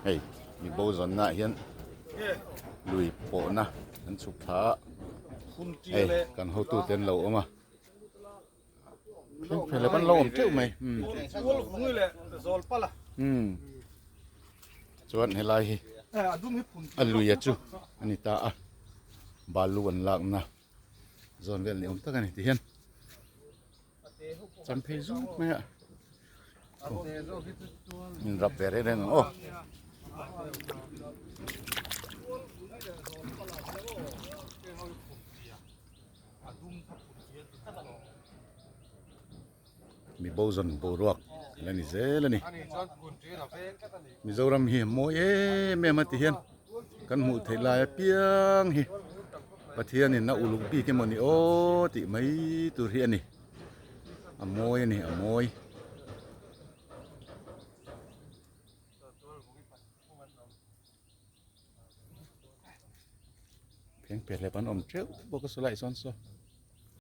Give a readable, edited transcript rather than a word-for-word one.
Hei mi bo zawnna ah hian lui pawhna an chhuk thla a hei kan hotu te an lo awm a thleng phel an lo awm teuh mai umm chuan helai hi a lui a chu a ni ta a balu an lakna zawn vel ni awm tak a ni ti hian. Chan phei zuk mai a min rap ve reng reng ang aw. Mi bo zawn boruak la ni zel a ni. Mizoram hi a mawi em em a ti hian kan hmuh theih lai apiang hi Pathianin a uluk bik emaw ni aw tih mai tur hi a ni. A mawi a ni a mawi. Phengphehlep an awm teuh bawk a sawlai sawn saw.